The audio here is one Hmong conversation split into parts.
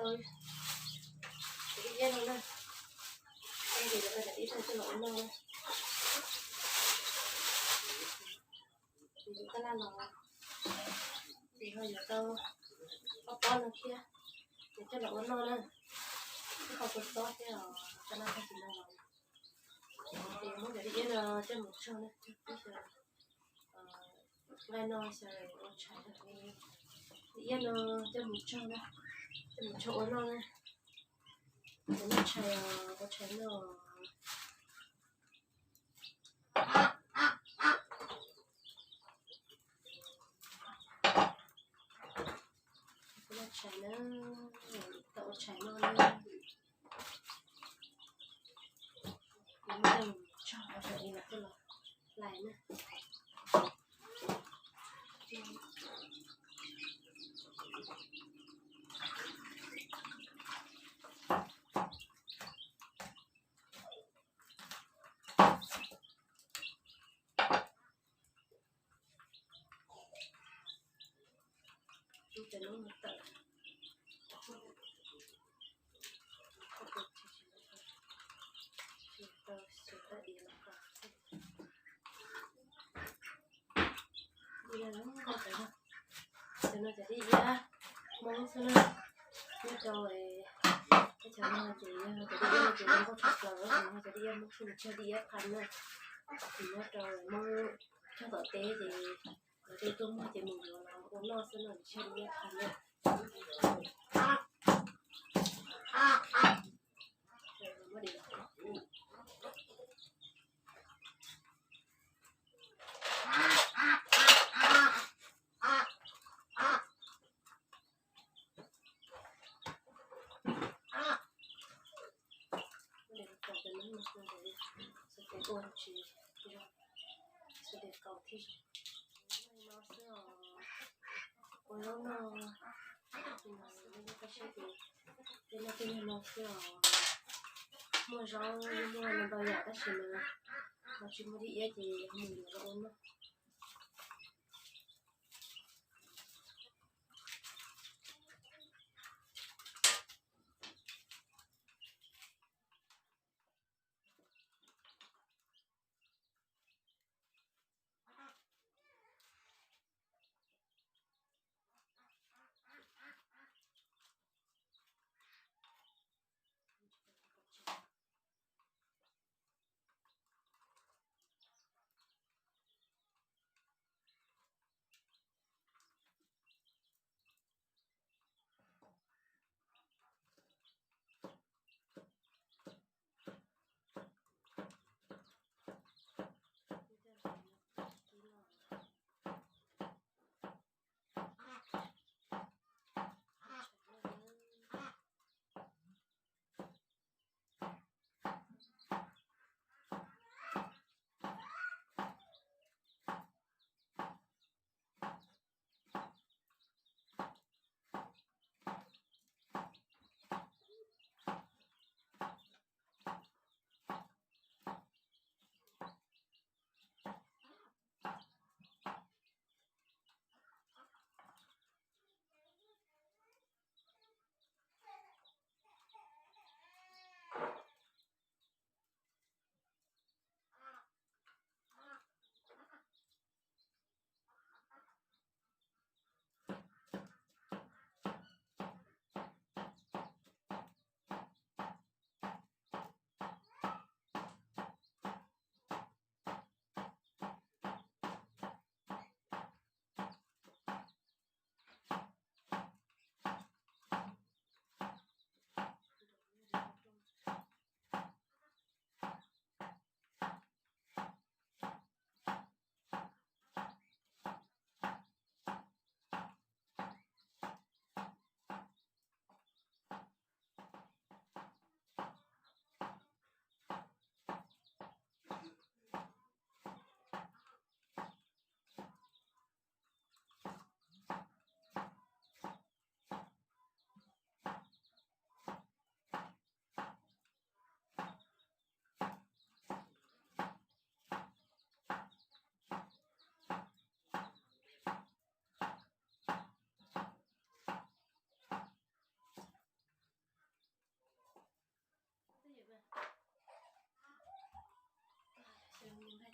Ib iab no na, ib tug coj los ua noj na. Tus taj laj los ces ho yuav tau ob pob no thiab, ces coj los ua noj na. Ib qho kua txob thiab os, taj laj tag kis no los. Ces muab cov dib iab no coj mus tsau na, nqaij no xyaw ua tshais na. Dib iab no coj mus tsau na, coj mus tsau ua noj na. Ua noj tshais, ua tshais noj. Ua tshais na, tau ua tshais noj na. Kuv muab coj mus tsau, tsau ib los coj los hlais na. Ib cov noob no tawm, tau xyuas tau diav los kom. Cov no cov dib iab Hmoob xwb na, nyob rau teb chaws no ces yog cov dib iab no ces zoo nkauj tshaj plaws, nws yog cov dib iab Hmoob xwb, nws tsis yog dib iab Qham na. Nws nyob rau Hmoob cog tom teb ces lawv tej tuaj muag ces mus yuav los ua noj xwb no, nws tsis yog dib iab Qham na. Xav tias ua tsis zoo, xav tias kaus thiab zoo. No xwb os, ua zaub noj, nej saib ces tej no tej no xwb os. Muaj zaub muaj ntau yam tab sis mas ho tsis muaj dib iab ces ho mus yuav los ua noj.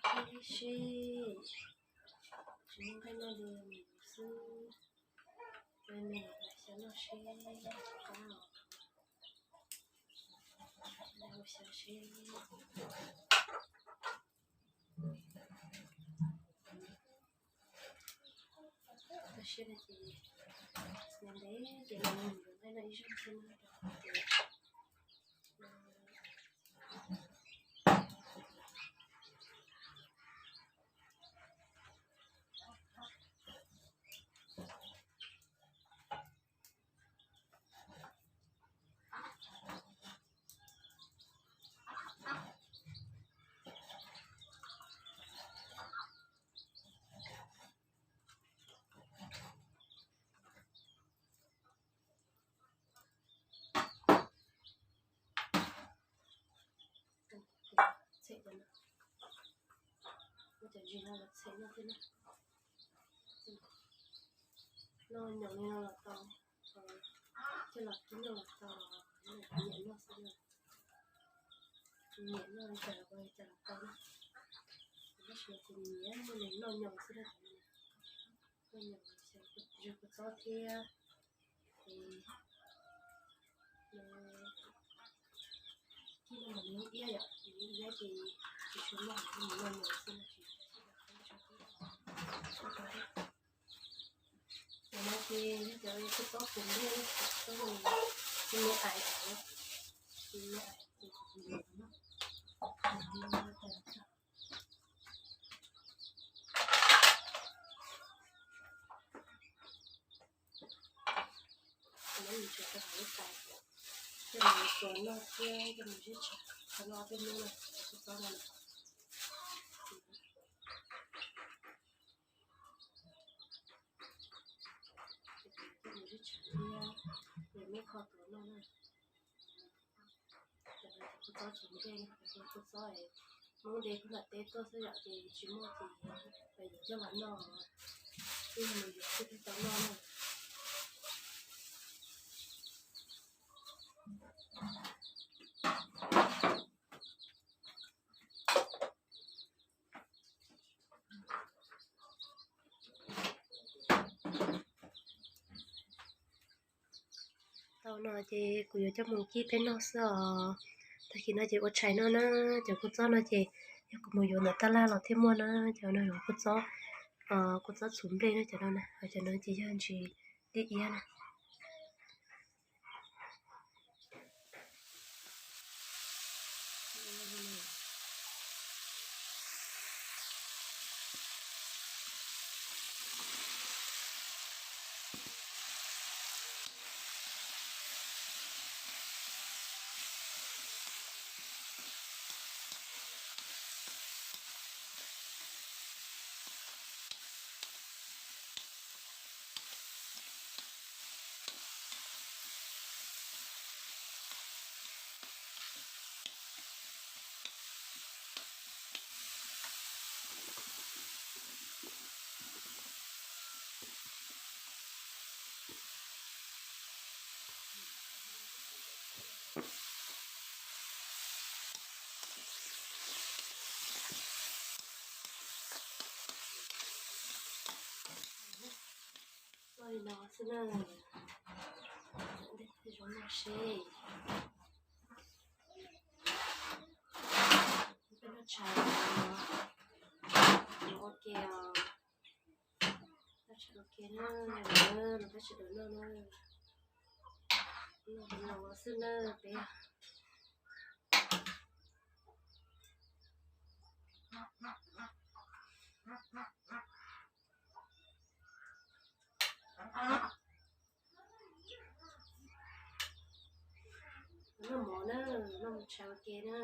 Seb, tsis muaj nqaij noj li mus xwb, me me xyaw noj seb qab os. Xyaw seb. Toj siab no ces ntev ntev ces nws yuav nqaij noj ib zaug xwb na. Txhem cov no, muab cov ntsis no los txhem noj thiab na. Noj nyoos li no los tau, coj los kib noj los tau, nyiam noj xwb na. Nyiam noj li cas los ua li cas los tau na. Tab sis mas kuv nyiam muaj nws noj nyoos xwb na. Noj nyoos zoo kua txob thiab. Kib no mas nws iab yom, nws iab ces tsis tshua noj, nws noj nyoos xwb na. Cov no ces yog cov kua txob puv ntiag, kua txob no ces me ais, me ais ces kuv nyiam noj. Muab mus tso rau hauv lub tais, coj mus tuav noj thiab coj mus zeb tshav, qhov no ob peb hnub no, kua txob no na. Coj mus zeb tshav thiab, es muab kho tuav noj na. Cov no kua txob tsis nte, kua txob Hmoob de puag nram teb tuaj xwb yom, ces tsis muaj ces yuav coj los noj, ib yam li yuav thiaj li tau noj na. Tau no ces kuv yuav coj mus kib peb noj xwb os. Tag kis no ces ua tshais noj na. Cov kua txob no ces yog kuv mus yuav ntawm tab laj los thiaj muaj na. Cov no yog kua txob, kua txob txhuv nplej na cov no na. Cov no ces yog ntsis dib iab na. Noj li no xwb na. Tej zaum noj seb. Peb noj tshais, noj ua ke os. Noj tshais ua ke na, los peb sawv daws noj na. Noj li no xwb na peb. Noj mov na, noj tshais ua ke na.